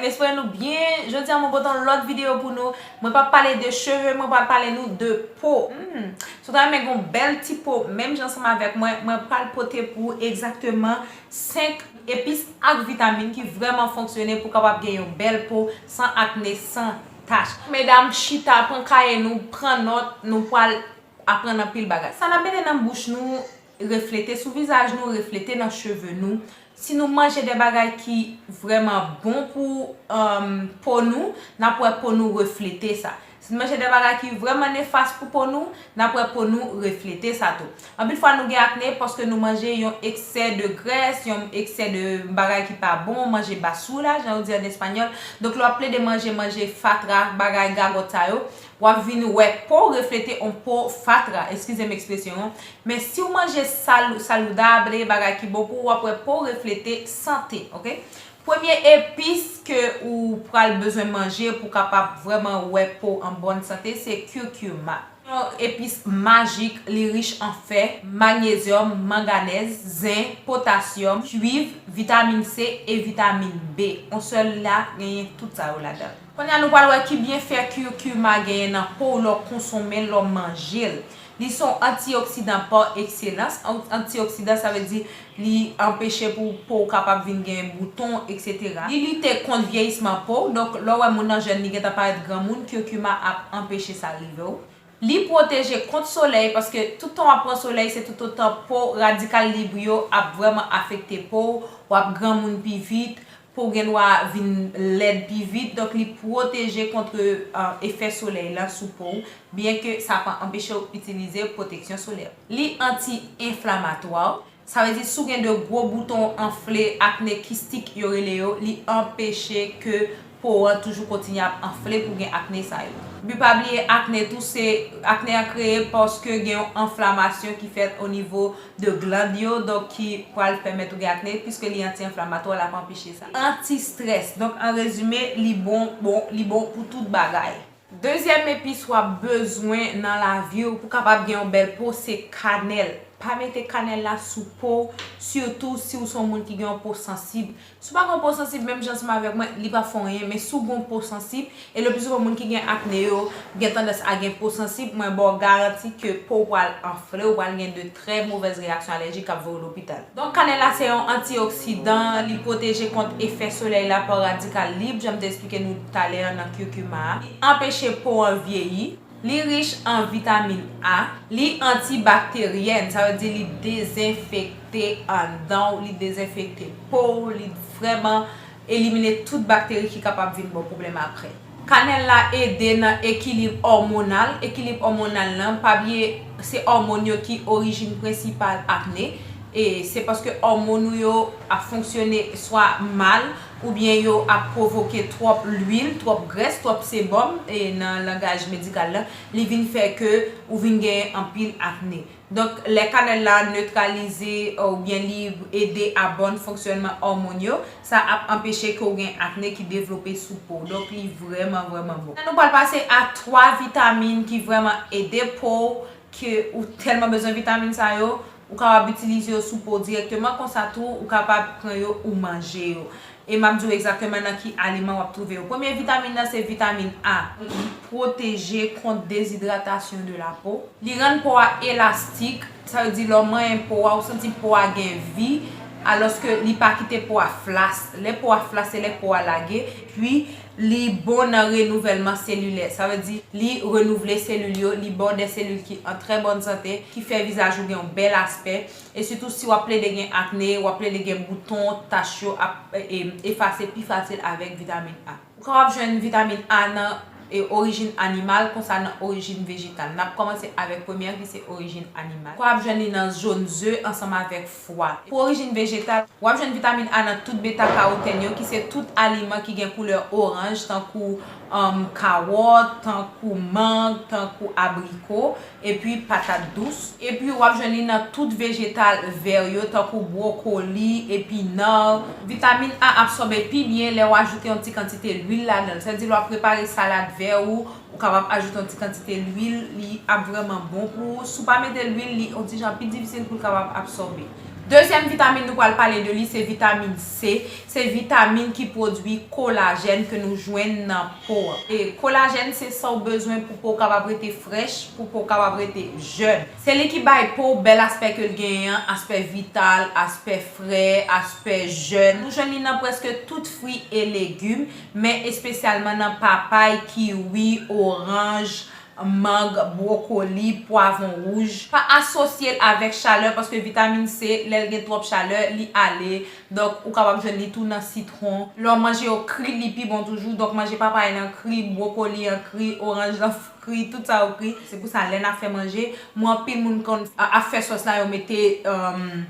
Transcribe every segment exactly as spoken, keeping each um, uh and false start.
M espere nou byen. Jodi a mwen pote yon lòt videyo pou nou. Mwen p ap pale de cheve, mwen pral pale nou de po. Hmm. Si w ta renmen gen yon bèl ti po, menm jan ansanm avèk mwen, mwen pral pote pou ou egzakteman senk epis ak vitamin ki vrèman fonksyone pou w kapab gen yon bèl po san akne, san tach. Medam, chita, pran kaye nou, pran nòt, nou pral aprann anpil bagay. Sa n ap mete nan bouch nou reflete sou vizaj nou, reflete nan cheve nou. Si nou manje de bagay ki vrèman bon pou, um, po nou, n ap wè po nou reflete sa. Si nou manje de bagay ki vrèman nefas pou po nou, n ap wè po nou reflete sa tou. Anpil fwa nou gen akne paske nou manje yon eksè de grès, yon eksè de bagay ki pa bon, manje basura, jan yo di an espanyòl. Donk, lè w ap plede manje, manje fatra, bagay gagòt sa yo, w ap vin wè po w reflete yon po fatra, eskize m ekspresyon an. Men si w manje sal-, saludable, bagay ki bon pou ou, w ap wè po w reflete sante, oke? Premye epis ke ou pral bezwen manje pou kapab vrèman wè po w an bòn sante, se curcuma. Yon epis majik, li rich an fè, manyezyòm, manganèz, zen, potasyòm, kwiv, vitamin C e vitamin B. On sèl la genyen tout sa yo ladan. Kounye a nou pral wè ki byenfè curcuma genyen nan po w lè w konsome l, lè w manje l. Li se yon antioksidan pa ekselans. An-, antioksidan, sa vle di li anpeche pou po w kapab vin gen bouton, etsetera. Li lite kont vyeyisman po w. Donk, lè w wè moun nan jèn, li gentan parèt granmoun, curcuma ap anpeche sa rive w. Li pwoteje kont solèy, paske toutan w ap pran solèy, se toutotan po radikal lib yo ap vrèman afekte po w, w ap granmoun pi vit, po w gen dwa vin lèd pi vit. Donk, li pwoteje kont, euh, efè solèy la sou po w, byenke sa pa anpeche w itilize pwoteksyon solè. Li anti-enflamatwa. Sa vle di, si w gen de gwo bouton anfle, akne kistik, yo rele yo, li anpeche ke po w an toujou kontinye ap anfle pou gen akne sa yo. Epi pa bliye, akne tou, se, akne an kreye paske gen yon enflamasyon ki fèt o nivo de gland yo, donk ki pral pèmèt ou gen akne, piske li anti-enflamatwa, l ap anpeche sa. Anti-strès. Donk, an rezime, li bon, bon, li bon pou tout bagay. Dezyèm epis w ap bezwen nan lavi w pou kapab gen yon bèl po, se kanèl. Pa mete kanèl la sou po w, sitou si w se yon moun ki gen yon po sansib. Si w pa gen yon po sansib, menm jan ansanm avèk mwen, li p ap fè w anyen. Men si w gen yon po sansib, e le pli souvan moun ki gen akne yo gen tandans a gen po sansib, mwen ba w garanti ke po w pral anfle, w pral gen de trè movèz reyaksyon alèjik k ap voye w lopital. Donk, kanèl la se yon antioksidan, li pwoteje kont efè solèy la pa radikal lib, jan m te eksplike nou talè a nan curcuma a. Li anpeche po an vyeyi. Li rich an vitamin A. Li antibakteryèn, sa vle di li dezenfekte anndan w, li dezenfekte po w, li vrèman elimine tout bakteri ki kapab vin ba w pwoblèm apre. Kanèl la ede nan ekilib òmonal. Ekilib òmonal lan, pa bliye, se òmòn yo ki orijin prensipal akne. E se paske òmòn ou yo ap fonksyone swa mal, oubyen yo ap pwovoke twòp lwil, twòp grès, twòp sebòm, e nan langaj medikal la, li vin fè ke ou vin gen anpil akne. Donk, lè kanèl la netralize, oubyen li ede a bòn fonksyònman òmòn yo, sa ap anpeche ke w gen akne ki devlope sou po w. Donk, li vrèman, vrèman bon. La, nou pral pase a twa vitamin ki vrèman ede po w, ke ou tèlman bezwen vitamin sa yo, ou kapab itilize yo sou po w dirèkteman, konsa tou, ou kapab pran yo ou manje yo. E m ap di w egzakteman nan ki aliman w ap twouve yo. Premye vitamin nan se vitamin A. Li pwoteje kont dezidratasyon de la po. Li rann po a elastik, sa vle di lè w manyen po a, ou santi po a gen vi, alòske li pa kite po a flas. Lè po a flas, se lè po a lage. Epi, li bon nan renouvèlman selilè. Sa vle di, li renouvle selil yo, li ba w de selil ki an trè bòn sante, ki fè vizaj ou gen yon bèl aspè. E sitou si w ap plede gen akne, w ap plede gen bouton, tach yo ap, e, efase pi fasil avèk vitamin A. Ou kapab jwenn vitamin A nan, e, orijin animal, konsa nan orijin vejetal. N ap kòmanse avèk premye an ki se orijin animal. Ou kapab jwenn li nan jòn ze ansanm avèk fwa. Pou orijin vejetal, w ap jwenn vitamin A nan tout beta karotèn yo, ki se tout aliman ki gen koulè oranj, tankou, um, kawòt, tankou mang, tankou abriko, epi patat dous. Epi w ap jwenn li nan tout vejetal vè yo, tankou bwokoli, epinan. Vitamin A absòbe pi byen lè w ajoute yon ti kantite lwil ladan l. Sa vle di lè w ap prepare salad vè ou, ou kapab ajoute yon ti kantite lwil, li ap vrèman bon pou ou. Si w pa mete lwil, li yon ti jan pi difisil pou l kapab absòbe. Dezyèm vitamin nou pral pale de li, se vitamin C. Se vitamin ki pwodui kolajèn ke nou jwenn nan po a. E kolajèn se sa w bezwen pou po w kapab rete frèch, pou po w kapab rete jèn. Se li ki bay po w bèl aspè ke l genyen an, aspè vital, aspè frè, aspè jèn. Nou jwenn li nan prèske tout fwi e legim, men espesyalman nan papay, kiwi, oranj, mang, bwokoli, pwavwon wouj. Pa asosye l avèk chalè, paske vitamin C, lè l gen twòp chalè, li ale. Donk, ou kapab jwenn li tou nan sitwon. Lè w manje yo kri, li pi bon toujou. Donk, manje papay lan kri, bwokoli an kri, oranj lan kri, tout sa yo kri. Se pou sa, lè n ap fè manje, mwen, anpil moun konn, a, ap fè sòs la, yo mete, um,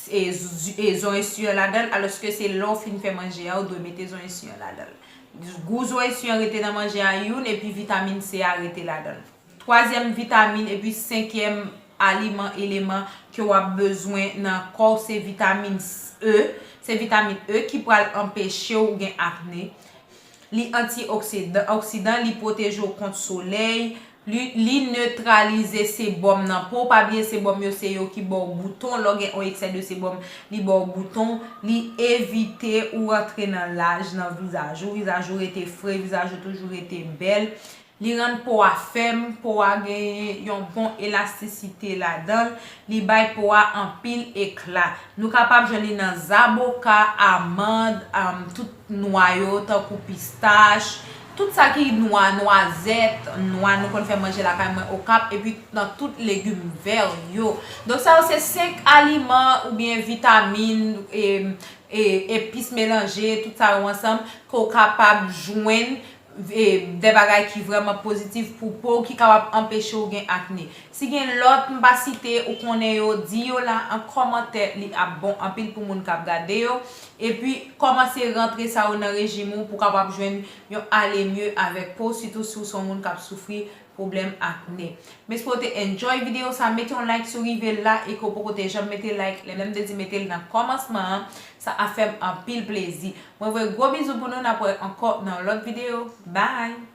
e, z-, e, zonyon siyan ladan l, alòske se lè w fin fè manje a, ou dwe mete zonyon siyan ladan l. Gou zonyon siyan rete nan manje a youn, epi vitamin C a rete ladan l. Twazyèm vitamin, epi senkyèm aliman, eleman ke w ap bezwen nan kò w, se vitamin E. Se vitamin E ki pral anpeche w gen akne. Li antioksidan, oksidan, li pwoteje w kont solèy, li, li netralize sebòm nan po. Pa bliye sebòm yo se yo ki ba w bouton. Lè w gen yon eksè de sebòm, li ba w bouton. Li evite ou rantre nan laj nan vizaj ou. Vizaj ou rete fre, vizaj ou toujou rete bèl. Li rann po a fèm, po a gen yon bon elastisite ladan l. Li bay po a anpil ekla. Nou kapab jwenn li nan zaboka, amann, am, tout nwa yo, tankou pistach, tout sa ki nwa, nwazèt, nwa nou konn fè manje lakay mwen Okap, epi nan tout legim vè yo. Donk, sa yo se senk aliman oubyen vitamin, e, e, epis melanje, tout sa yo ansanm, ke w kapab jwenn, e, de bagay ki vrèman pozitif pou po w, ki kapab anpeche w gen akne. Si gen lòt m pa site, ou konnen yo, di yo la an kòmantè, li ap bon anpil pou moun k ap gade yo. Epi, kòmanse rantre sa yo nan rejim ou pou w kapab jwenn yon ale mye avèk po w, sitou si w se yon moun k ap soufri pwoblèm akne. M espere w te enjoy videyo sa. Mete yon like si w rive la e ke w poko te janm mete like. Lè m te di mete l nan kòmansman an, sa ap fè m anpil plezi. Mwen voye gwo bizou pou nou, n ap wè ankò nan yon lòt videyo. Bye!